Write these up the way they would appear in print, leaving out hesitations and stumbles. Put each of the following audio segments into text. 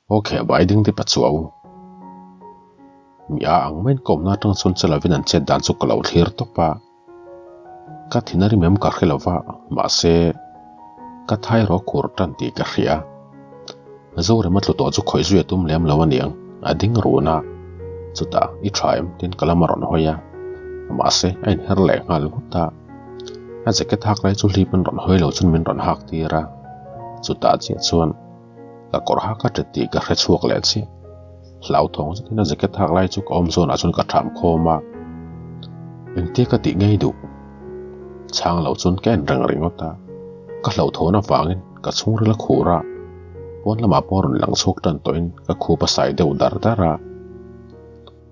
Aw kheh bai ding te pachuau. Mi a ang maiin ka awmna atang chuan che lovin an chet dan chu ka lo thlir tawp a. Ka thin a rim em ka hre lova, mahse ka thai rawh khur tan tih ka hria. Zorema tlu tawh chu khawih zui a tum lem lo aniang, a ding run a. Chutah i tha em tiin ka lam a rawn hawi a, mahse a inher leh nghal vut a. A jacket hak lai chu hlip in rawn hawi lo chuan min rawn hak tir a, chutah chiah chuan ka kawr hak a ṭet tih ka hre chhuak leh chiah. Hlauthawng zetin a jacket hak lai chu ka awm zawnah chuan ka ṭham khawm a, engtia ka tih ngei duh? Chhang lo chuan ka en reng ringawt a, ka hlauhthawn avangin ka chhungril a khur a, pawn lamah pawh a rawn lang chhuak tan tawhin ka khup a sai deuh dar dar a.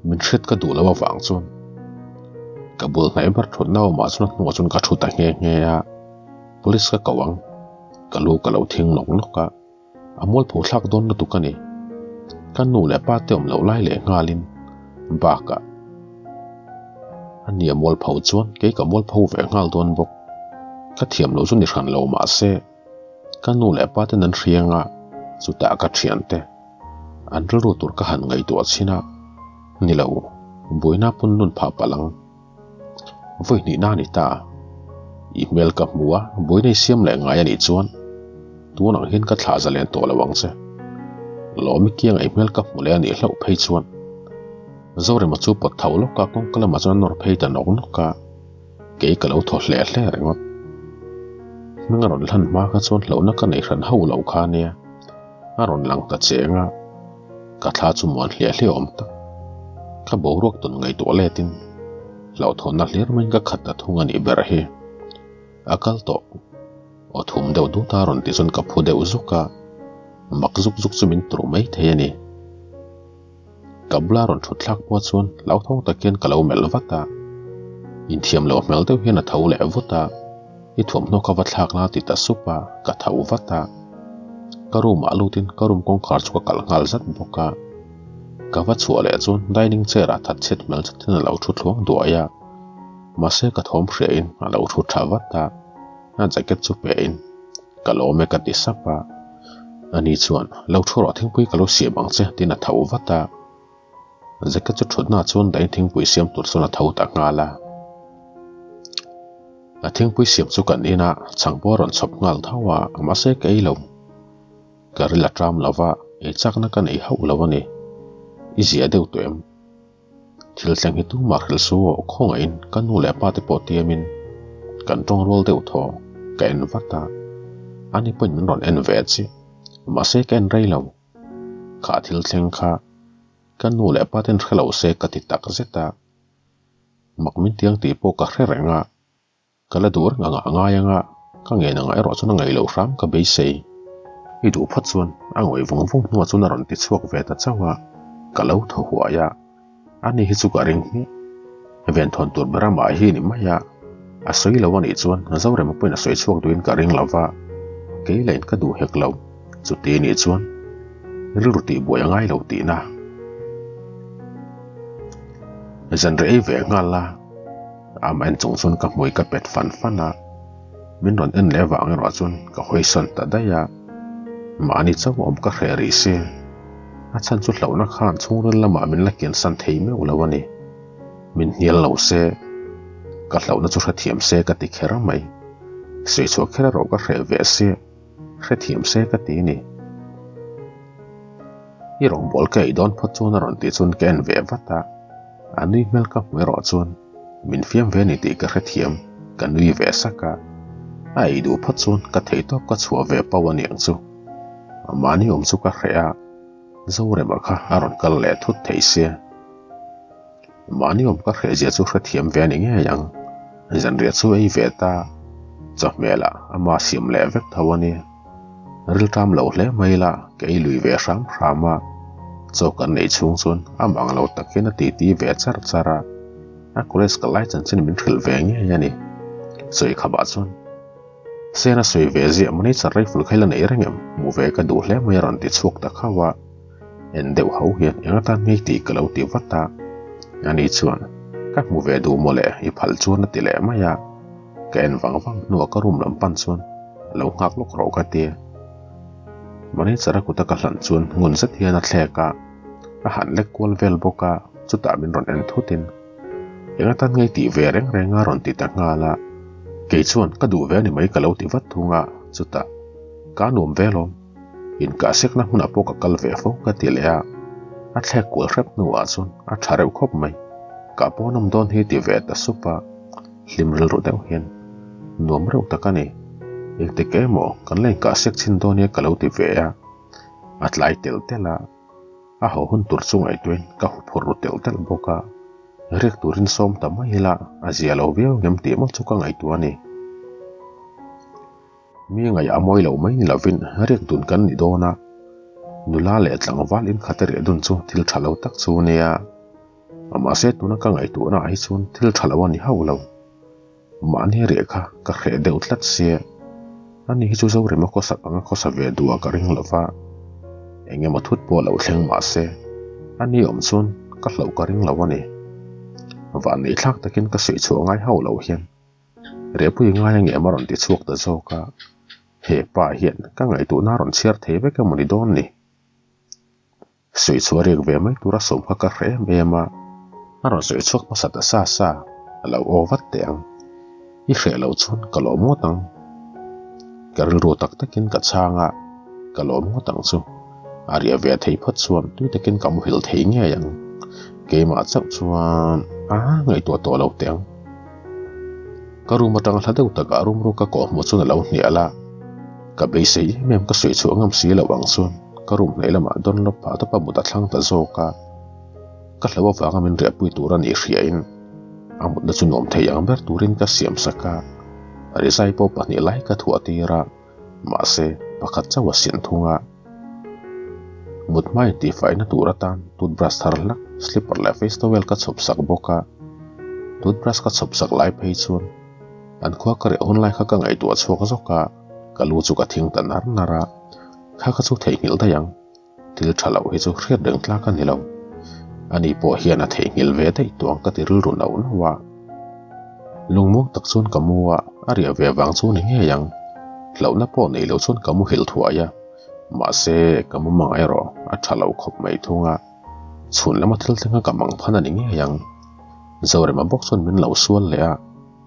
Min hriat ka duh loh avang chuan ka bul hnaih ber thutna awmah chuan a hnungah chuan ka thu ta nghe nghe a, police ka ko ang, ka lu ka lo thing nawk nawk a, a mualpho thlak dawn lutuk a ni. Ka nu leh pa te awm loh lai leh nghalin bakah a nia mualpho chuan kei ka mualpho ve nghal dawn bawk. Ka thiam loh chu ni hran lo mahse ka nu leh pa ten an hriang a, chutah ka thiante. An rilru tur ka han ngaihtuah chhin a, ni lo, buaina pawn nun phah palh ang. Vawi hnihna a ni ta. I hmel ka hmu a, buaina i siam leh ngai a nih chuan tunah hian ka thlah zalen tawh lo ang che. Lawmi kiangah i hmel ka hmu leh a nih hlauh phei chuan Zorema chu pawt tho lawk a, kawngka lamah chuan a nawr phei ta nawk nawk a. Kei ka lo thaw hle hle ringawt. Hming a rawn hlan hma kha chuan hlauhna ka nei hran ho lo kha nia. A rawn lang ta cheng a, ka thla chu muan hliah hliah awm tak. Ka boruak tawn ngaihtuah letin hlauhthawnna hlir maiin ka khat ta thung a nih ber hi. A kal tawh. Aw thum deuh dut a rawn ti chuan ka phu deuh zuk a, mak zuk zuk chu min tur mai thei a ni. Ka bula rawn thut thlak pawh chuan hlauthawng tak hian ka lo melh vat a, inthiam loh hmel deuh hian a tho leh vut a, i thuamhnaw ka va thlak la ti ta sup a, ka tho vat a. Ka room ah lutin ka room kawngkhar chu ka kalh nghal zat bawk a. Ka va chhuah leh chuan dining chair ah that chhet hmel zet hian a lo thu thluang duai a, mahse ka thawm hria in a lo thu tha vat a. A jacket chu pe in ka lawm e ka ti sap a, ani chuan lo thu rawh thingpui ka lo siam ang che tiin a tho vat a, jacket chu thutna ah chuan dahin thingpui siam tur chuan a tho ta nghal a. A thingpui siam chu kan in a, chhang pawh a rawn chhawp nghal tho a, mahse ka ei lo. Ka ril a ṭam lo va, ei chakna ka nei hauh lo a ni. I zia deuh tawh em? Thil thleng hi tumah hrilh su aw, khawngaihin ka nu leh pa te pawh tiamin kan tawng rual deuh thaw, ka en vat a, ani pawhin min rawn en ve chiah, mahse ka en rei lo. Kha thil thleng kha ka nu leh pa ten hre lo se ka ti tak zet a, mak min tiang tih pawh ka hre reng a. Ka la duh reng anga a ngai anga, ka ngen anga erawh chuan a ngaih loh hram ka beisei. I duh phawt chuan a ngawih vung vung hnuah chuan a rawn ti chhuak ve ta chauh a, ka lo thaw huai a, ani hi chu ka ring hmiah. Venthawn tur ber amah hi ni mai a, a sawi lo anih chuan Zorema pawhin a sawi chhuak duhin ka ring lo va, kei lahin ka duh hek lo, chuti anih chuan rilru tihbuai a ngai lo tihna. Zanriah ei ve nghal la. Amah en chung chuan ka hmui ka pet fan fan a, min rawn en leh vang erawh chuan ka hawi sawn ta daih a, mahni chauh awm ka hreh rih si. A chhan chu hlauhna khan chhungril lamah min la kiansan thei meuh lo a ni. Min hnial lo se, ka hlauhna chu hrethiam se ka ti kher mai. Sawichhuah kher erawh ka hreh ve si, hrethiam se ka ti ni. I rawngbâwl ka ei dawn phawt chuan a rawn tih chuan ka en ve vat a. A nui hmel ka hmu erawh chuan min fiam ve ni tih ka hrethiam, ka nui ve sak a. A ei duh phawt chuan ka theihtawp ka chhuah ve pau a niang chu. Mahni awm chu ka hreh a, Zorema kha a rawn kal leh thut thei sia. Mahni awm ka hreh zia chu hrethiam ve a ni ngei ang. Zanriah chu ei ve ta, chawhmel ah ama siam leh vek tho a nia. Rilṭam lo hle mai la, ka ei lui ve hram hram a, chaw kan neih chhung chuan a mang lo tak hian a titi ve char char a, a college ka lai chanchin min hrilh ve ngei a ni. Sawi khamah chuan Sena sawi ve ziah manager rifle kha i la nei reng em? Hmuh ve ka duh hle mai a rawn ti chhuak ta khauh a, en deuh ho hian eng atan ngei tih ka lo ti vat a, ani chuan ka hmu ve duh mawle i phal chuan a ti leh mai a. Ka en vang vang hnuah ka room lam pan chuan lo nghak lawk rawh ka ti. Manager a kuta ka hlan chuan ngun zet hian a thlek a, a han lek kual vel bawk a, chutah min rawn en thutin eng atan ngei tih ve reng reng a rawn ti ta nghal a. Kei chuan ka duh ve a ni mai ka lo ti vat thung a, chutah ka nuam ve alawm, inkahsekna hmunah pawh ka kal ve fo ka ti leh a, a thlek kual hrep hnuah chuan a tha reuh khawp mai, ka pawnawm dawn hi ti ve ta sup a. Hlim rilru deuh hian nuam reuh tak a ni. Engtik emaw kan la inkah sek chhin dawn nia ka lo ti ve a, a tlai telh telh a, a haw hun tur chu ngaihtuahin ka huphurh ru telh telh bawk a, riak turin sawm ta mai ila a zia lo viau ngem tih mawlh chu ka ngaihtuah a ni. Mi ngaih a mawi lo mai ni lovin riak dun kan ni dawn a, nula leh tlangval inkhat a riah dun chu thil tha lo tak chu nia. Mahse tuna ka ngaihtuahna ah hi chuan thil tha lo a ni hauh lo. Mahni riah kha ka hreh deuh tlat sia. Ani hi chu Zorema khawsak anga khawsa ve duh a ka ring lo va. Eng emaw thut pawh lo thleng mahse ani awm chuan ka hlauh ka ring lo a ni. Vanneih thlak takin ka sawi chhuah ngai hauh lo hian Rehpui ngai angem a rawn ti chhuak ta zawk a. He pa hian ka ngaihtuahna a rawn chhiar thei vek emaw ni dawn ni. Sawi chhuah riak ve mai tura sawm kha ka hre em em a, a rawn sawi chhuak hmasa ta sa sa, a lo aw vat teh ang. I hreh loh chuan ka lawm ngawt ang. Ka rilru tak takin ka chhang a, ka lawm ngawt ang chu. A riah ve theih phawt chuan tui takin ka muhil thei ngei ang. Keimah chauh chuan a ngaihtuah tawh lo teh ang. Ka room atang hla deuh takah room ru ka kawh hmuh chuan a lo hnial a, ka beisei em em ka sawi chhuah ngam si loh ang chuan ka room hnaih lamah dawn lawp phah tawp a mut a thlang ta zawk a, ka hlo avanga min riahpui tur a nih hriain a mutna chu nuam thei ang ber turin ka siam sak a, rizai pawh pahnih lai ka thuah tir a, mahse pakhat chauh a sin thung a. Mut hma intihfaihna tur atan toothbrush thar hlak, slipper leh face towel ka chhawp sak bawk a. Toothbrush ka chhawp sak lai phei chuan an khua ka reh hun lai kha ka ngaihtuah chhuak zawk a, ka lu chu ka thing ta nar nar a. Kha ka chu theihnghilh daih ang, thil tha loh hi chu hriat reng tlak a ni lo. Ani pawh hian a theihnghilh ve daih tawh ang ka ti rilru nauh nauh a. Lungmuang tak chuan ka mu a, a riah ve vang chu ni ngei ang. Hlauhna pawh nei lo chuan ka muhilh thuai a. Mahse, ka mumang erawh a tha lo khawp mai thung a, chhun lama thil thleng a ka mang phan a ni ngei ang. Zorema bawk chuan min lo sual leh a,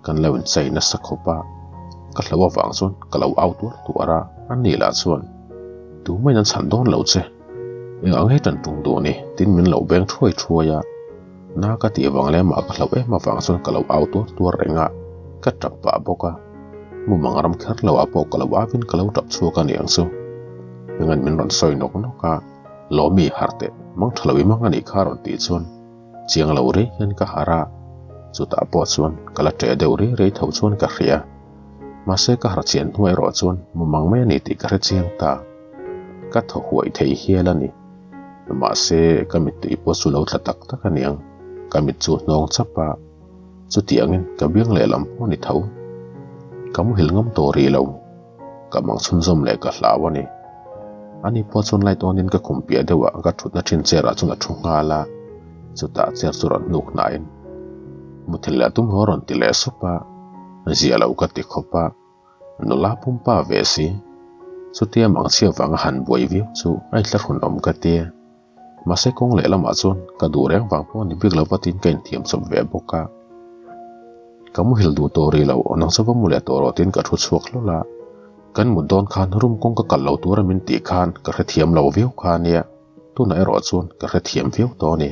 kan lo inchei nasa khawp a, ka hlo avang chuan ka lo au tuar tuar a, a ni lah chuan, Tumaiin an chhan dawn lo che, eng ang he tan tung duh ni? Tin min lo beng thuai thuai a, na ka tih vang leh amah ka hloh em avang chuan ka lo au tuar tuar reng a, ka tap pah bawk a. Mumang ram kher lo ah pawh ka lo avin ka lo tap chhuak a niang chu. Hminga'n min rawn sawi nawk nawk a, Lawmi harh teh, mang tha lo i mang a nih kha rawn tih chuan chiang lo rei hian ka harh a, chutah pawh chuan ka la ṭeh deuh rei rei tho chuan ka hria. Mahse ka harh chian hnu erawh chuan mumang mai a ni tih ka hre chiang ta. Ka thaw huai thei hial a ni. Mahse ka mittui pawh chu lo tla tak tak a niang, ka mit chu hnawng chap a. Chutiangin ka biang lehlam pawh a ni tho. Ka muhil ngam tawh rih lo. Ka mang chhunzawm leh ka hlau a ni. Ani pawh chuan light on in ka khum piah deuhah ka thutna thin chair ah chuan a thu nghal a. Chutah chair chu rawn hnuk hnaiin muthilh leh a tum haw rawn ti leh sup a. Zia lo ka ti khawp a. Nula pumpa ve si. Chutia mangchhia vanga han buai viau chu a inthlahrun awm ka tia. Mahse kawng leh lamah chuan ka duh reng vang pawh a ni bik lo va tiin ka inthiam chawp ve bawk a. Ka muhil duh tawh rih lo, nang chu va mu leh tawh rawh tiin ka thu chhuak hlawl a. Kan mut dawn khan room kawng ka kalh lo tura min tih khan ka hrethiam lo viau kha a nia, tunah erawh chuan ka hrethiam viau tawh a ni.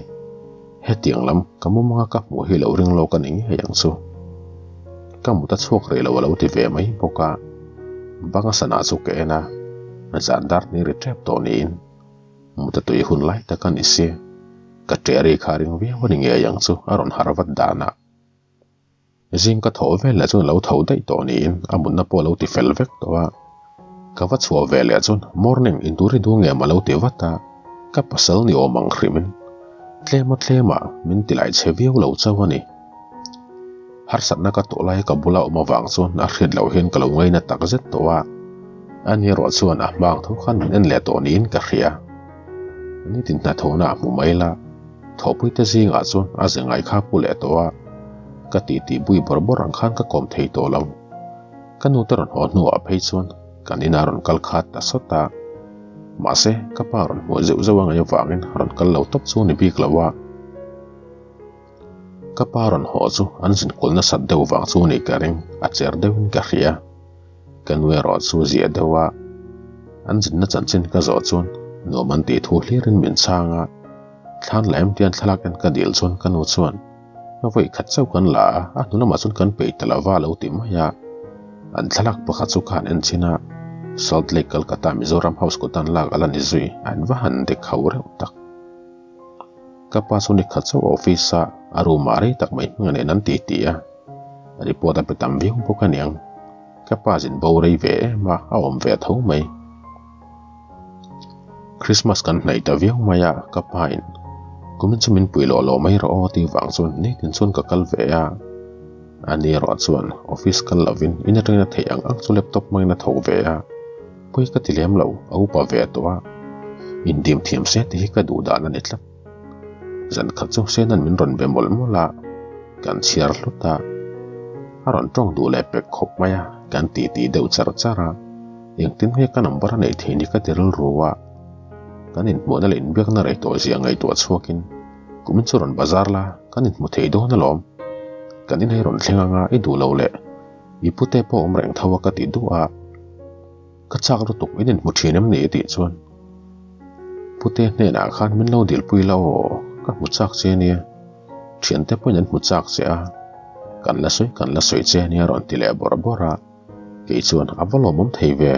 Hetiang lam ka mumanga ka hmuh hi lo ring lawk a ni ngei ang chu. Ka mut a chhuak rih lo a lo ti ve mai bawk a. Banga sana chu ka en a, zan dar hnih ri tep tawh niin. Mut a tui hun lai tak a ni si. Ka ṭe ri kha ring viau a ni ngei ang chu a rawn harh vat danah. Zing ka thawh vel leh chuan a lo tho daih tawh niin a mutna pawh a lo ti fel vek tawh a. Ka va chhuah ve leh chuan morning intur hi duh ngem a lo ti vat a, ka pasal ni awm ang hrimin tlema tlema min ti lai chhe viau lo chauh a ni. Harsatna ka tawh lai ka bula awm avang chuan a hriat loh hian ka lo ngaina tak zet tawh a, ani erawh chuan a hmang tho khan min en leh tawh niin ka hria. Nitin hnathawhna a hmu mai la, thawhpuite zingah chuan a ze ngai kha pu leh tawh a, ka titi bui bawrh bawrh ang khan ka kawm thei tawh lo. Ka nute rawn haw hnuah phei chuan kan inah rawn kal khat ta sawt a. Mahse, ka pa rawn hmuh zeuh zeuh a ngaih avangin rawn kal lo tawp chu a ni bik lo a. Ka pa rawn haw chu an zin kual nasat deuh vang chu a nih ka ring, a cher deuhin ka hria. Ka nu erawh chu ziah deuh a, an zinna chanchin ka zawh chuan nuam an tih thu hlirin min chhang a. Thlan la em tian thlalak en ka dil chuan ka nu chuan a vawi khat chauh kan la a, a hnu lamah chuan kan peih ta lo va a lo ti mai a. An thlalak pakhat chu ka han en chin a, Salt Lake Calcutta Mizoram House kut an lak a la ni zui, an va han dek ho reuh tak. Ka pa chu ni khat chauh office a, a room ah rei tak mai hming a nen an ti ti a, report a pe tam viau bawk aniang. Ka pa zin bo rei ve em a, a awm ve tho mai. Christmas kan hnaih ta viau mai a, ka pa in kumin chu min pui lawh lawh mai rawh aw tih vang chuan nitin chuan ka kal ve a. Ani erawh chuan office kal lovin in atangin a theih ang ang chu laptop hmangin a thawk ve a, pawi ka ti lem lo, a upa ve tawh a, indim thiam se tih hi ka duh dan a ni tlat. Zan khat chu Senan min rawn be mawlh mawlh a, kan chhiar hlut a, a rawn tawng duh leh pek khawp mai a, kan tih tih deuh char char a, engtin nge ka number a neih theih ni ka ti rilru a, kan inhmuhna leh inbiakna rei tawh zia ngaihtuah chhuakin Kumin chu rawn bazar la, kan inhmu thei dawn alawm. Kan inhei rawn thleng anga i duh lo leh i pute pawh awm reng tho a ka ti duh a. Ka chak lutuk in inhmu thin em ni i tih chuan pute hnenah khan min lo dilpui la aw, ka hmu chak che ania. Thiante pawhin an hmu chak che a, kan la sawi kan la sawi che ania rawn ti leh bawrh bawrh a. Kei chuan a va lawmawm thei ve.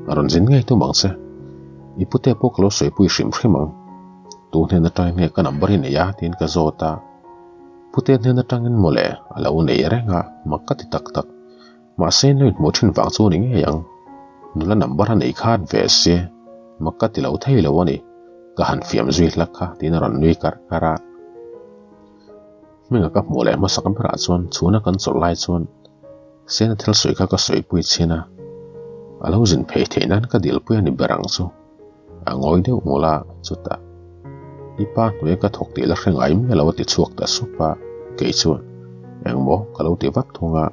A rawn zin ngei tum ang che. I pute pawh ka lo sawipui hrim hrim ang. Tu hnen atangin nge ka number hi nei a tiin ka zawt a. Pute hnen atangin mawle a lo nei reng a, mak ka ti tak tak. Mahse in lo inhmuh thin vang chu a ni ngei ang. Nula number a nei khat ve se, mak ka ti lo thei lo a ni. Ka han fiam zui hlak kha tiin a rawn nui karh karh a. Hminga ka hmuh leh hmasak berah chuan chhuna kan chawlh lai chuan Sena thil sawi kha ka sawipui chin a, a lo zin phei theih nan ka dilpui a ni ber ang chu. A ngawi deuh ngul a, chutah i pa hnuaia ka thawk tih la hre ngai miah lo a ti chhuak ta sup a, kei chuan engmaw ka lo ti vat thung a,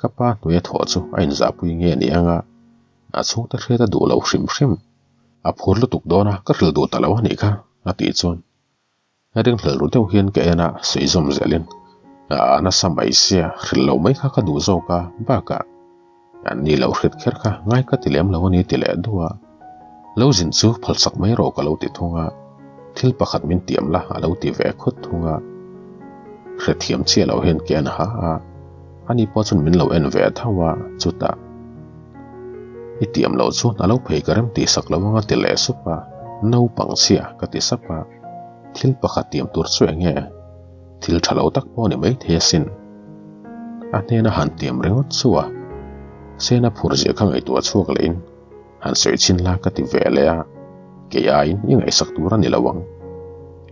ka pa hnuaia thawh chu a inzahpui nge ni ang a, a chhungte hriat a duh lo hrim hrim. A phur lutuk dawn a, ka hrilh duh ta lo a nih kha a tih chuan Ringhlel ru deuh hian ka en a, sawi zawm zelin a nasa mai sia, hrilh loh mai kha ka duh zawk a, bakah an ni lo hrit kher kha ngai ka ti lem lo a ni ti leh duh a, lo zin chu phalsak mai rawh ka lo ti thung a, thil pakhat min tiam la a lo ti ve khut thung a, hrethiam chiah loh hian ka en ha a, ani pawh chuan min lo en ve tho a, chutah. I tiam loh chuan a lo phei ka rem tih sak lo anga ti leh sup a, naupang chhia ka ti sap a, thil pakhat tiam tur chu eng nge? Thil tha lo tak pawh a ni maithei asin. A hnena han tiam ringawt chu a Sena phur zia kha ngaihtuah chhuak lehin han sawi chhin la ka ti ve leh a, kei aiin i ngaihsak tur a ni lo ang.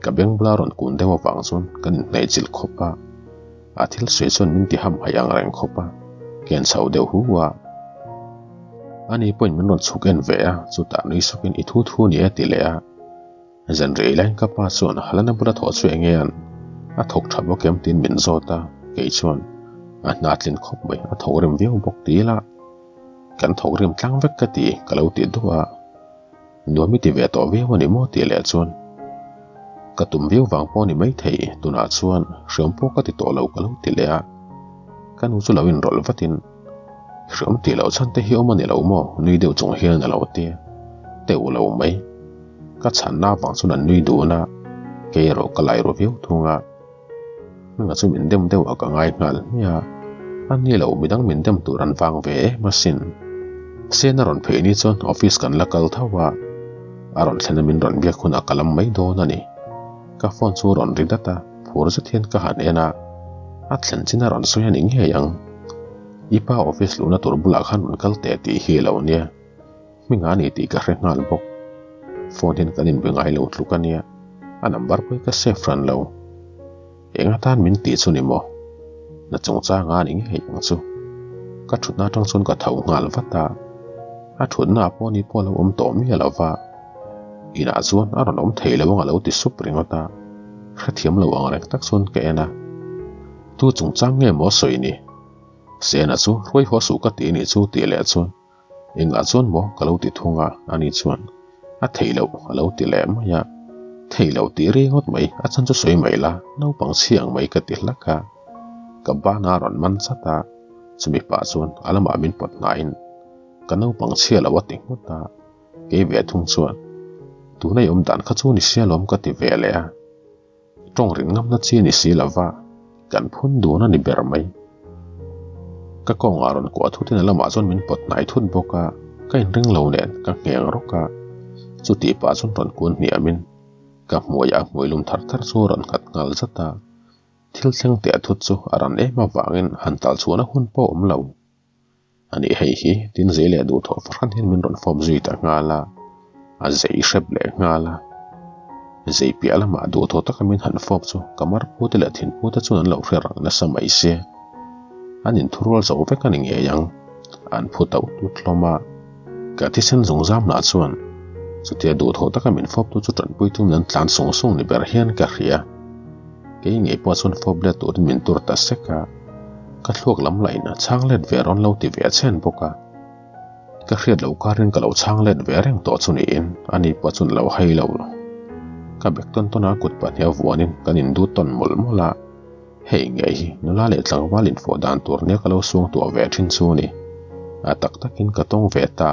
Ka beng bula rawn kun deuh avang chuan kan inhnaih chilh khawp a. A thil sawi chuan min ti ham haih ang reng khawp a, ken chho deuh hu a. Ani pawhin min rawn chhuk en ve a, chutah nui sukin i thu thu ni e ti leh a. Zan rei laiin ka pa chuan Halana bula thawh chu eng nge an? A thawk tha bawk em tiin min zawt a, kei chuan a hna tlin khawp mai, a thawk rim viau bawk ti ila kan thawk rim tlang vek ka ti ka lo ti duh a. Nuam i ti ve tawh viau a ni maw tih leh chuan ka tum viau vang pawh a ni maithei, tunah chuan hriam pawh ka ti tawh lo ka lo ti leh a, ka nu chu lo inrawlh vatin hriam tih loh chhan te hi awm a ni lo maw nui deuh chung hian a lo ti teuh lo mai, ka chhanna avang chuan an nui dun a, kei erawh ka lai ru viau thung a, hmingah chu min dem deuh a ka ngai nghal hmiah a, a ni lo midang min dem tur an vang ve em asin. Sen a rawn phei ni chuan office kan la kal tho a, a rawn thlen a min rawn biak hunah ka lam mai dawn a ni. Ka phone chu rawn ri dat a, phur zet hian ka han en a, a thlen chin a rawn sawi a ni ngei ang. I pa office luhna tur bulah khan rawn kal teh tih hi lo nia. Hming a ni tih ka hre nghal bawk. Phone hian kan inbe ngai lo tluk a nia, a number pawh hi ka save hran lo. Eng atan min tih chu ni maw? Na chungchang a ni ngei ang chu. Ka thutna atang chuan ka tho nghal vat a, a thutna ah pawh ni pawh a lo awm tawh miah lo va. Inah chuan a rawn awm thei lo ang a lo ti sup ringawt a, hrethiam lo ang reng tak chuan ka en a. Tu chungchang nge maw sawi ni? Sena chu hruai haw suh ka ti nih chu tih leh chuan Engah chuan maw ka lo ti thung a, ani chuan. A theih loh a lo ti leh mai a. Theih loh tih ringawt mai a chan chu sawi mai la, naupang chhi ang mai ka ti hlak a. Ka bana a rawn man chat a, chumi pah chuan a lamah min pawt hnaiin ka naupang chhia lo a ti nghut a. Kei ve thung chuan tuna i awm dan kha chu ni sia lawm ka ti ve leh a. Tawng rin ngamna chi ni si lova kan phun dun a ni ber mai. Ka kawngah rawn kuah thutin a lamah chuan min pawt hnai thut bawk a, ka inring lo nen ka ngheng rawk a. Chutih pah chuan rawn kun hniamin ka hmuaiah a hmui lum thar thar chu a rawn nghat nghal zat a. Thil thleng teh thut chu a ran em avangin han tal chhuahna hun pawh a awm lo. A nih hei hi tin zei leh duhthawh fahran hian min rawn fawp zui ta nghal a, a zei hrep leh nghal a. Zei piah lamah duhthawh taka min han fawp chu ka mar pute leh thin pute chuan an lo hre rang nasa mai se. An inthurual zo vek a ni ngei ang, an phu tauh tut hlawm a. Ka thisen zungzam lah chuan chutia duhthawh taka min fawptu chu tanpui tum nan tlan sung sung ni ber hian ka hria. Kei ngei pawh chuan fawp let turin min tur ta sek a, ka thluak lam lahin a chhang let ve rawn lo ti ve a chhen bawk a. Ka hriat loh karin ka lo chhang let ve reng tawh chu niin ani pawh chuan a lo hai lo. Ka bek tawn tawn a kut pahnih a vuanin kan induh tawn mawlh mawlh a, hei ngei hi nula leh tlangval infawh dan tur nia ka lo suang tuah ve thin chu ni. A tak takin ka tawng ve ta.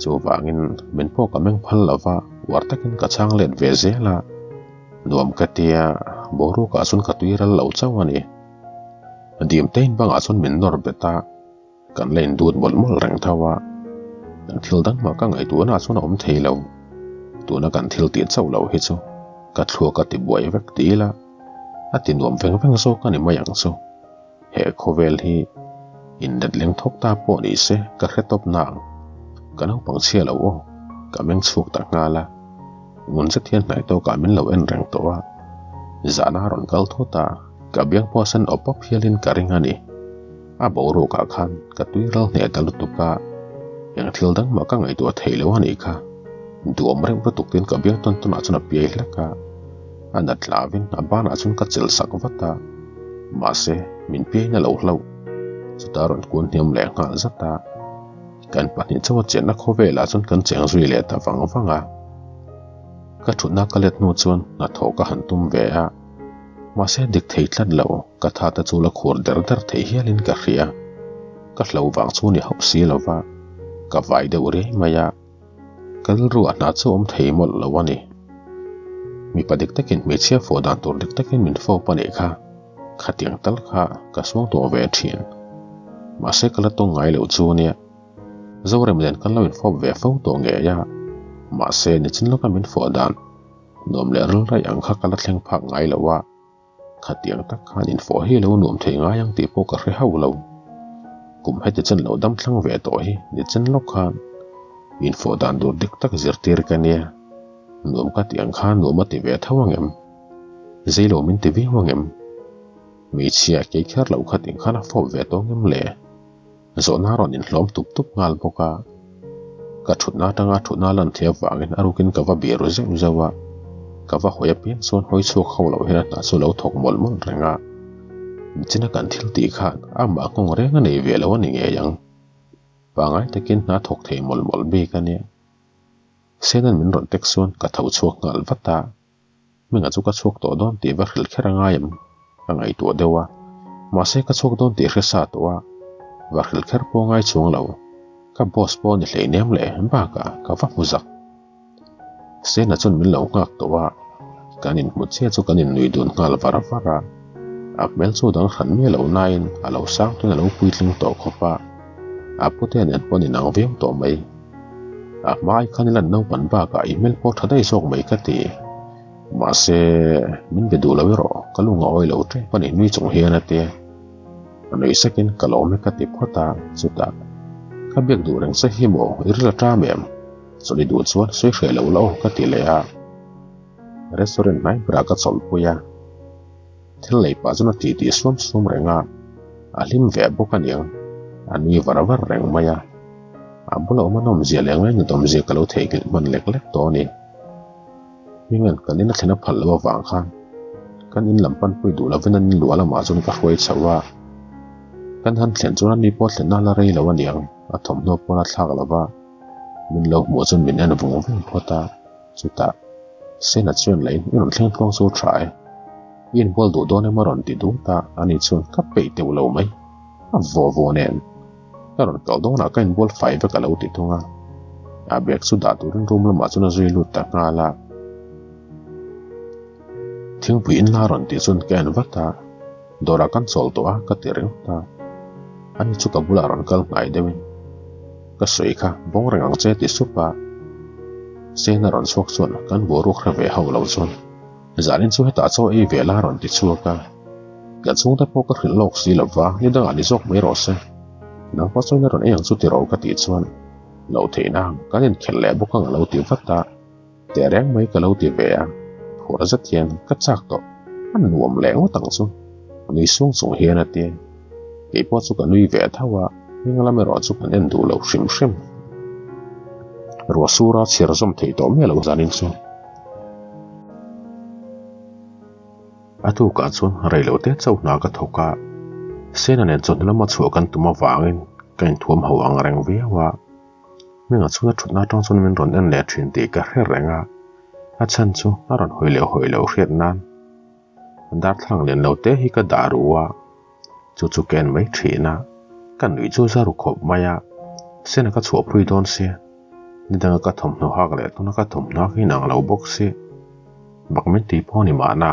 Chuvangin min pawh ka meng phal lo va, uar takin ka chhang let ve zel a. Nuam ka tia, boruakah chuan ka tui ral lo chauh a ni. Dim tein bangah chuan min nawr bet a, kan la indut mawlh mawlh reng tho a. Kan thil dang mah ka ngaihtuahnaah chuan a awm thei lo. Tuna kan thil tih chauh loh hi chu ka thluak a ti buai vek ti ila, a ti nuam veng veng zawk a ni mai ang chu. He khawvel hi inlet leng thawk ta pawh ni se ka hre tawp nang. Ka naupang chhia lo aw, ka meng chhuak ta nghal a. Ngun zet hian hnaih tawkah min lo en reng tawh a. Zahna a rawn kal thawt a, ka biang pawh a sen awp awp hialin ka ring a ni. A boruakah khan ka tui ral hneh ta lutuk a, eng thil dang mah ka ngaihtuah theih lo a nih kha. Duhawm reuh lutuk tin ka biang tawn tawnah chuan a piai hlek a. A nat hlavin a banah chuan ka chelh sak vat a, mahse min piain a lo hlauh. Chutah a rawn kun hniam leh nghal zat a, kan pahnih chauha chenna khawvelah chuan kan cheng zui leh ta vang vang a. Ka thutna ka let hnu chuan hnathawh ka han tum ve a, mahse dik thei tlat lo, ka tha te chu la khur der der thei hialin ka hria. Ka hlo vang chu ni hauh si lo va, ka vai deuh riai mai a. Ka rilru a hna chu awm thei mawlh lo a ni. Mipa dik takin hmeichhia fawh dan tur dik takin min fawp a nih kha, khatiang tal kha ka suang tawh ve thin. Mahse ka la tawng ngai loh chu nia. Zorem nen kan lo infawp ve fo tawh ngei a, mahse nichin lawka min fawh dan nuam leh ril raih ang kha ka la thleng phak ngai lo a. Khatiang tak khan infawh hi lo nuam thei ngai ang tih pawh ka hre hauh lo. Kum heti chen lo dam thlang ve tawh hi ni chen lawk khan infawh dan dur dik tak zirtir ka nia. Nuam ka tih ang khan nuam a ti ve tho ang em? Zei lo min ti viau ang em? Hmeichhia kei kher loh kha ting khan a fawp ve tawh ang em le? Zawhna a rawn inhlawm tup tup nghal bawk a. Ka thutna atanga thutna lan theih avangin a rukin ka va bih ru zeuh zeuh a. Ka va hawi apiang chuan hawi chhuak ho loh hian a hna chu lo thawk mawlh mawlh reng a. Nichina kan thil tih khan amah nghawng reng a nei ve lo a ni ngei ang. Pangai takin hna thawk thei mawlh mawlh bik a nia. Senan min rawn tek chuan ka tho chhuak nghal vat a. Hminga chu ka chhuak tawh dawn tih va hrilh kher a ngai em? Ka ngaihtuah deuh a, mahse ka chhuak dawn tih hre sa tawh a, va hrilh kher pawh ngai chuang lo. Ka boss pawh ni hleinem leh bakah ka va hmu zak. Sena chuan min lo nghak tawh a, kan inhmu chiah chu kan innui dun nghal var var a. A hmel chu dang hran miah lo nain a lo sang tuin a lo puitling tawh khawp a, a pute nen pawh an inang viau tawh mai. A hmai khan i lan naupan bakah i hmel pawh tha daih zawk mai ka ti. Mahse, min be duh lo erawh ka lung a awi lo tep a ni nui chung hian a ti. A nui sakin ka lawm e ka ti phawt a, chutah, Ka biak duh reng che hi maw i ril a ṭam em? Chawlh i duh chuan sawi hreh lo la aw ka ti leh a. Restaurant hnai berah ka chawlhpui a. Thil lei pah chuan a tih tih suam suam reng a, a hlim ve bawk a niang, a nui var var reng mai a. A bula awm a nawmzia leh ngainat awmzia ka lo theihnghilh hman lek lek tawh a ni. Hminga'n kan in a thlen a phal loh avang khan kan in lam panpui duh lovin an inluah lamah chuan ka hruai chhoh a. Kan han thlen chuan ani pawh thlenna la rei lo a niang, a thawmhnaw pawn a thlak lo va. Min lo hmuh chuan min en vung vung phawt a, chutah Sena chuan leiin i rawn thleng tluang chu tha e. I inbual duh dawn em a rawn ti dut a, ani chuan ka peih teuh lo mai. A vaw vaw nen ka rawn kal dawnah ka inbual fai vek a lo ti thung a. A bag chu dah turin room lamah chuan a zui lut ta nghal a. Thingpui in la rawn tih chuan ka en vat a, dawrah kan chawl tawh a ka ti ringawt a. Ani chu ka bulah rawn kal hnai deuhin ka sawi kha bawng reng ang che ti sup a. Sena rawn chhuak chuan kan boruak hre ve ho lo chuan zanin chu hetah chaw ei ve la rawn ti chhuak a. Ka chhungte pawh ka hrilh lawk si lova ni dangah ni zawk mai rawh se. Nang pawh chuan a rawn ei ang chu ti rawh ka tih chuan lo theihna kan inkhelh leh bawk ang a lo ti vat a. Teh reng mai ka lo ti ve a, phur zet hian ka chak tawh, a nuam leh ngawt ang chu, a nui sung chung hian a ti. Kei pawh chu ka nui ve tho a, hming lam erawh chu kan en duh lo hrim hrim. Ruah sura chhiar zawm theih tawh miah lo zanin chu. A tukah chuan reilote chauh hna ka thawk a, Sena nen chawhnu lama chhuah kan tum avangin ka inthuam ho ang reng viau a. Hmingah chuan a thutna atang chuan min rawn en leh thin tih ka hre reng a, a chhan chu a rawn hawi leh hawi loh hriat nan darthlalang lian lo te hi ka dah ru a, chu chu ka en mai thin a, ka nuih chu za ru khawp mai a, Sena ka chhuahpui dawn sia, nidanga ka thawmhnaw hak leh tuna ka thawmhnaw hak hi inang lo bawk si, bak min tih pawh a ni mahna.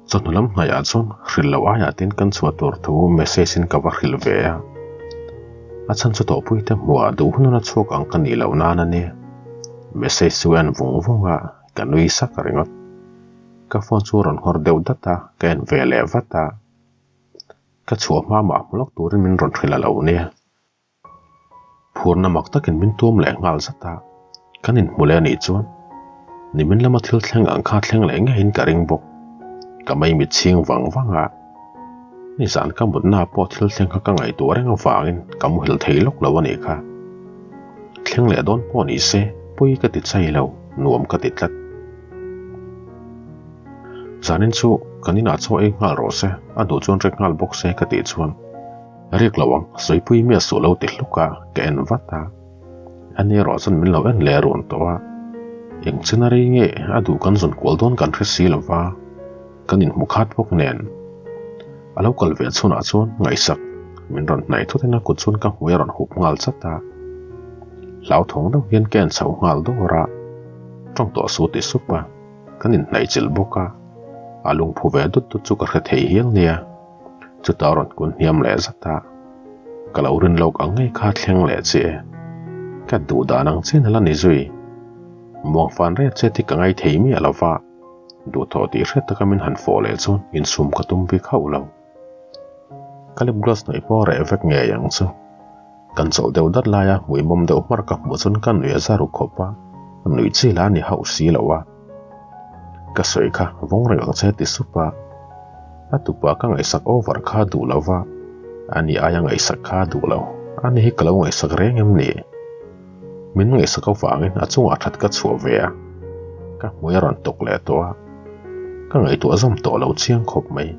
Chawhnu lam hnaihah chuan hrilh loh aiah tin kan chhuah tur thu message in ka va hrilh ve a. A chhan chu tawhpui te hmuhah duh hun hun a chhuak ang ka nih loh nan a ni. Message chu en vung vung a, ka nui sak ringawt. Ka phone chu a rawn nghawr deuh dat a, ka en ve leh vat a. Ka chhuah hma mah hmu lawk turin min rawn hrilh a lo nia. Phurna mak takin min tuam leh nghal zat a, kan inhmu leh anih chuan nimin lama thil thleng ang kha thleng leh ngeiin ka ring bawk. Ka mei mit chhing vang vang a, nizan ka mutna pawh thil thleng kha ka ngaihtuah reng avangin ka muhil thei lawk lo anih kha. Thleng leh dawn pawh ni se pawi ka ti chai lo, nuam ka ti tlat. Zanin chu kan inah chaw ei nghal rawh se, a duh chuan rek nghal bawk se ka tih chuan Riak lo ang, sawipui miah suh lo ti hluk a, ka en vat a. Ani erawh chuan min lo en leh run tawh a. Eng chin a rei nge a duh kan zawn kual dawn kan hre si lo va, kan inhmu khat bawk nen. A lo kal ve chhunah chuan ngaihsak min rawn hnaih thut in a kut chuan ka hmui a rawn hup nghal chat a. Hlauthawng deuh hian ka en chho nghal dawr a, tawng tawh su ti sup a, kan inhnaihchilh bawk a. A lungphu ve dut dut chu ka hre thei hial nia. Chutah rawn kun hniam leh zat a, ka lo rin lawk ang ngei kha thleng leh che e. Ka duh dan ang chian ala ni zui. Muangfan rêt che ti ka ngai thei miah lo va, duhthawh tih hriat taka min han fawh leh chuan insum ka tum bik hauh lo. Ka lip gloss hnaih pawh reh vek ngei ang chu. Kan chawlh deuh dat laia hmuihmawm deuh hmar ka hmuh chuan ka nuih a za ru khawp a, nuih chi lah a ni hauh si lo a. Ka sawi kha vawng reng ang che ti sup a, a tupa ka ngaihsak over kha duh lo va, ani aia ngaihsak kha duh lo, ani hi ka lo ngaihsak reng em ni? Min ngaihsak avangin a chungah that ka chhuah ve a, ka hmui a rawn tawk leh tawh a, ka ngaihtuah zawm tawh lo chiang khawp mai.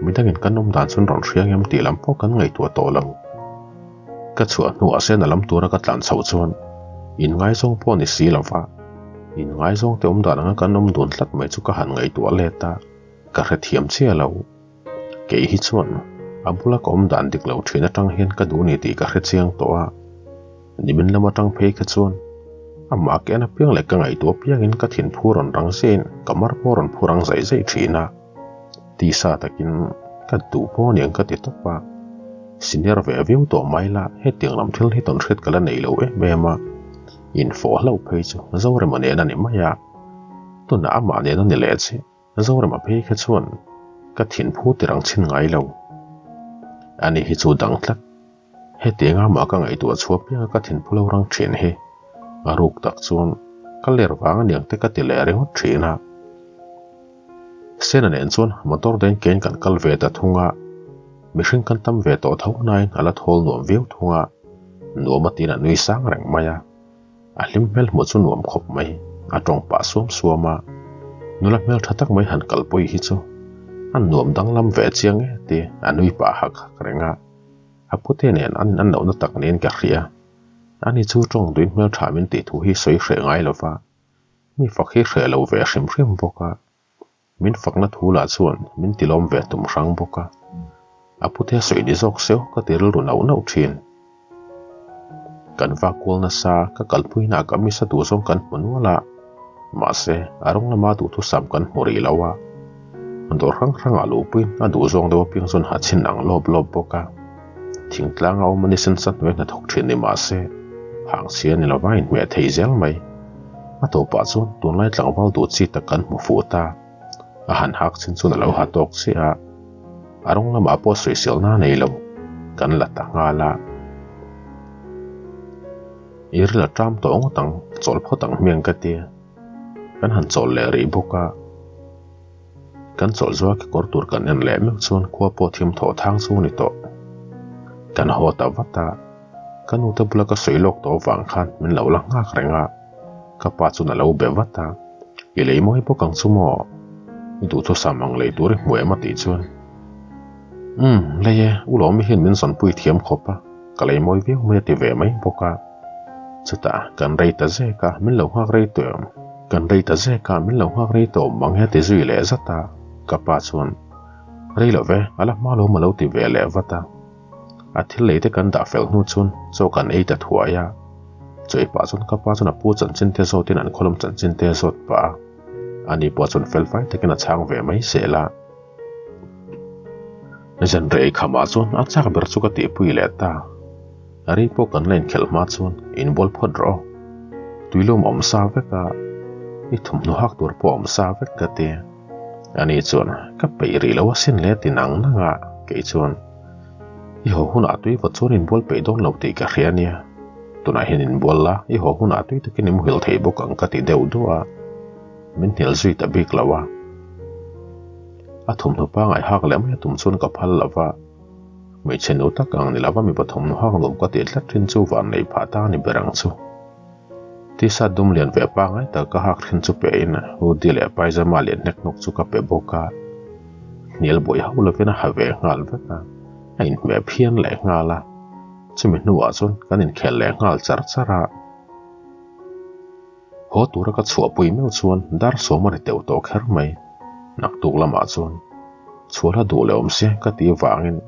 Midangin kan awm dan chuan rawn hria ngem tih lam pawh kan ngaihtuah tawh lo. Ka chhuah hnuah sena lam tura ka tlan chhoh chuan inngaizawng pawh ni si lova, inngaizawng te awm dan anga kan awm dun tlat mai chu ka han ngaihtuah let a, ka hrethiam chiah lo. Kei hi chuan a bula ka awm dan dik lo thin atang hian ka duh ni tih ka hre chiang tawh a, nimin lam atang phei kha chuan amah ke en apiang leh ka ngaihtuah apiangin ka thinphu rawn rang ziahin ka mar pawh rawn phu rang zaih zaih thin a. Tisa takin ka duh pawh aniang ka ti tawp a, senior ve viau tawh mai la hetiang lam thil hi tawn hriat ka la nei lo em em a, infawh hlauh phei chu Zorema nen a ni mai a, tunah amah nen a ni leh che, Zorema phei kha chuan ka thinphu tir ang chhin ngai lo. Ani hi chu dang tlat, hetiang amah ka ngaihtuah chhuah pianga ka thinphu lo rang thin hi a ruk tak chuan ka ler vang aniang te ka ti leh ringawt thin a. Sena nen chuan motor deng kein kan kal ve ta thung a, mihring kan tam ve tawh tho nain a la thawl nuam viau thung a, nuam a tiin a nui sang reng mai a, a hlim hmel hmuh chu nuam khawp mai, a tawng pah suam suam a, nula hmel tha tak mai han kalpui hi chu a nuam danglam ve chiang e ti a nui pah hak hak reng a. A pute nen an in an lohna tak niin ka hria. Ani chu tawng duin hmeltha min tih thu hi sawi hreh ngai lo va, mi fak hi hreh lo ve hrim hrim bawk a. Min fakna thu lah chuan min tilawm ve tum hrang bawk a. A pute sawi ni zawk seuh ka ti rilru nauh nauh thin. Kan va kual nasa, ka kalpuina ah ka misa duh zawng kan hmu nual a, mahse a rawng lama duhthusam kan hmu rih lo a. Dawr hrang hrangah luhpuiin a duh zawng deuh apiang chuan ha chhin ang lawp lawp bawk a. Thingtlanga awm a ni sen sa hnuai hnathawk thin ni mahse hang chhia ni lova inhmeh thei zel mai. A tawpah chuan tunlai tlangval duh chi tak kan hmu fuh ta. A han hak chin chuan a lo ha tawk chiah a, a rawng lamah pawh sawiselna a nei lo, kan la ta nghal a. I ril a ṭam tawh ngawt ang, chawl phawt ang hmiang ka ti. Kan han chawl leh rih bawk a. Kan chawlh zual kekawr tur kan en leh meuh chuan khua pawh thim thawh thang chu a ni tawh. Kan haw ta vat a, ka nute bula ka sawi lawk tawh avang khan min lo la nghak reng a, ka pa chuan a lo be vat a, I lei mawi bawk ang chu maw? I duhthusam ang lei tur i hmu em a tih chuan, Umm, lei e, u Lawmi hian min zawnpui thiam khawp a, ka lei mawi viau mai a ti ve mai bawk a. Chutah kan rei ta zek a, min lo nghak rei tawh em? Kan rei ta zek a, min lo nghak rei tawh mang he ti zui leh zat a, ka pa chuan, Rei lo ve, a la hma lo maw lo ti ve leh vat a. A thil lei te kan dah fel hnu chuan chaw kan ei ta thuai a. Chaw ei pah chuan ka pa chuan a pu chanchin te zawtin an khawlawm chanchin te a zawt pah a. Ani pawh chuan fel fai takin a chhang ve mai zel a. Zanriah ei khamah chuan a chak ber chu ka tihpui leh ta. A rei pawh kan la inkhelh hma chuan inbual phawt rawh. Tuilum a awm sa vek a, i thawmhnaw hak tur pawh a awm sa vek ka ti. Ani chuan ka peih rih lo asin le ti nang nang a, kei chuan i haw hunah tui vawt chuan inbual peih dawn lo tih ka hria ania. Tunah hian inbual la, i haw hunah tui takin i muhil thei bawk ang ka ti deuh duah a, min hnial zui ta bik lo a. A thawmhnaw pangai hak leh mai a tum chuan ka phal lo va. Hmeichhe nu tak ang ni lova mi pathum hak nuam ka tih tlat thin chu van nei phah ta a ni ber ang chu. T-shirt dum lian ve pangai tak ka hak thin chu pe in hoodie leh pyjama lian hnek hnawk chu ka pe bawk a. Hnial buai hauh lovin a ha ve nghal vek a, a inhmeh phian leh nghal a. Chumi hnuah chuan kan inkhel leh nghal char char a. Haw tura ka chhuahpui meuh chuan dar sawm a ri teuh tawh kher mai. Naktuk lamah chuan chhuahla duh leh awm se ka tih vangin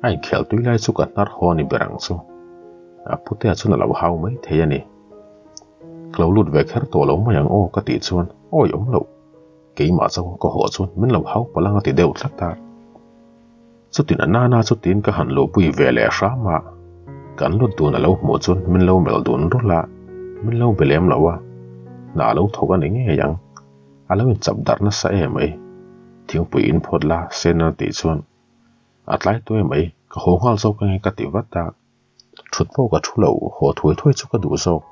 a inkhel tui lai chu ka hnar haw a ni ber ang chu. A putea chuan a lo hau mai thei a ni. Ka lo lut ve kher tawh lo mai ang aw ka tih chuan awi awm loh. Keimah chauh ka haw chuan min lo hau palh ang a ti deuh tlat a. Chutin a nana chu tiin ka han luhpui ve leh hram a, kan lut dun a lo hmuh chuan min lo melh dun rulh a, min lo be lem lo a, hna a lo thawk a ni ngei ang, a lo inchap darh nasa em mai, thingpui in phawt la sen a tih chuan a tlai tuai mai, ka haw nghal zawk ange ka ti vat a. Thut pawh ka thu lo, haw thuai thuai chu ka duh zawk.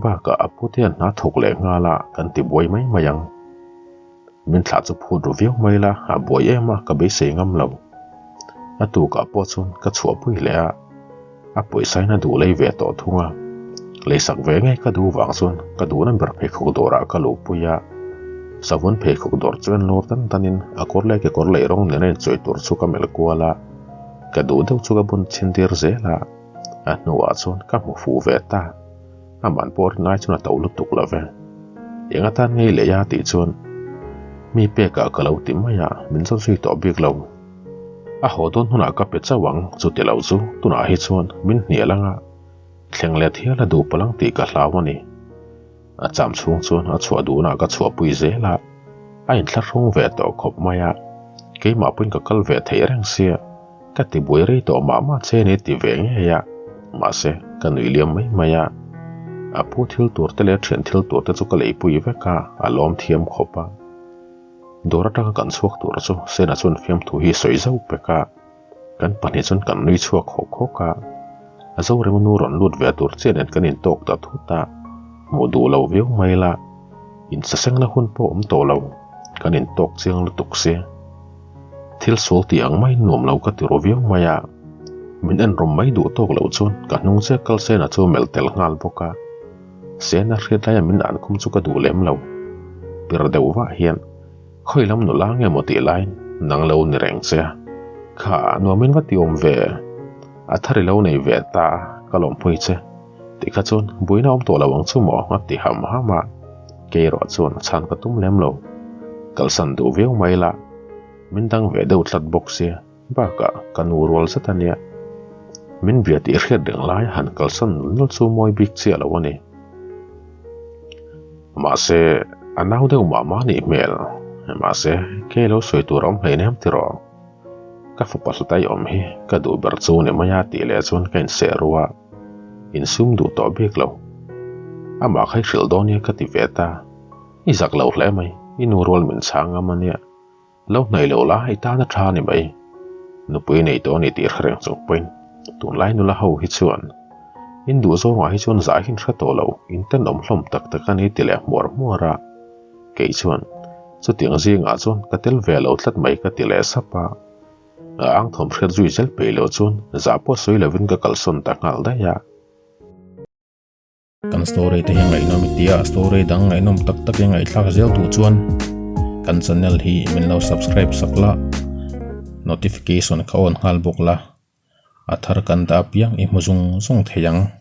Bakah a pute hian hna thawk leh nghal a, kan ti buai mai mai ang. Min thlah chu phut ru viau mai la, a buai em a, ka beisei ngam lo. A tukah pawh chuan ka chhuahpui leh a, a pawisa in a duh lei ve tawh thung a. Leisak ve ngei ka duh vang chuan ka duhna ber pheikhawk dawrah ka luhpui a. Savun pheikhawk dawr chu en lawr dan danin a kawr leh kekawr leh rawng nena inchawih tur chu ka melh kual a. Ka duh deuh chu ka bun chhin tir zel a, a hnuah chuan ka hmu fuh ve ta. A man pawh rin ai chuan a to lutuk lo ve. Eng atan ngei leh a tih chuan mi pekah ka lo ti mai a, min zawn zui tawh bik lo. A haw dawn hunah ka pe chauh ang, chuti lo chu tunah hi chuan min hnial anga thleng let hial a duh palh ang tih ka hlau a ni. A cham chhung chuan a chhuah duhna ka chhuahpui zel a, a inthlahrung ve tawh khawp mai a, keimah pawhin ka kal ve theih reng sia, ka ti buai rei tawh mah mah che ni ti ve ngei a, mahse ka nuih liam mai mai a, a pu thil tur te leh a thian thil tur te chu ka leipui vek a, a lawm thiam khawp a. Dawr atanga kan chhuak tur chu Sena chuan fiamthu hi sawi zauh pek a. Kan pahnih chuan kan nui chhuak hawk hawk a, a Zorema nu rawn lut ve tur chiah nen kan intawk ta thut a, hmuh duh lo viau mai la, insasengna hun pawh awm tawh lo, kan intawk chiang lutuk si. Thil sual tih ang maiin nuam lo ka ti ru viau mai a, min en rawm mai duh tawk loh chuan ka hnung chiah kal Sena chu melh tel nghal bawk a, Sena hriat laia min an khum chu ka duh lem lo, pir deuh vah hian. Khawi lam nula nge maw tih laiin nang lo ni reng che a, kha nuamin va ti awm ve. A thar i lo nei ve ta a, ka lawmpui che. Tikha chuan buaina awm tawh lo ang chu maw? a ti ham ham a. Kei erawh chuan a chhan ka tum lem lo. Kalsan duh viau mai la, min dang ve deuh tlat bawk sia, bakah ka nu rual zet a nia. Min bia tih hriat reng lai han kalsan nul nul chu mawi bik chiah lo a ni. Mahse, a nau deuh mah mah nih hmel. Mahse, kei lo sawi tur a awm hleinem tiraw? Ka fapa hlutai awm hi ka duh ber chu ni mai a tih leh chuan ka inseh ru a, insum duh tawh bik lo. Amah kha i hrilh dawn nia ka ti ve ta. I zak lo hle mai, i nu rual min chhang ngam a nia. Lo hnaih lo la i tan a tha ni mai. Nupui nei tawh a ni tih hre reng chung pawhin tunlai nula ho hi chuan in duh zawngah hi chuan zah hi in hre tawh lo, in tenawm hlawm tak tak a ni ti leh hmuar hmuar a. Kei chuan, Chutiang zingah chuan ka tel ve lo tlat mai ka ti leh sap a. A ang thawm hriat zui zel peih loh chuan zah pawh sawi lovin ka kalsawn ta nghal daih a. Kan story te hi ngaihnawm i tia, story dang ngaihnawm tak tak i ngaihthlak zel duh chuan kan channel hi min lo subscribe sak la, notification kha on nghal bawk la, a thar kan dah apiang i hmu zung zung thei ang.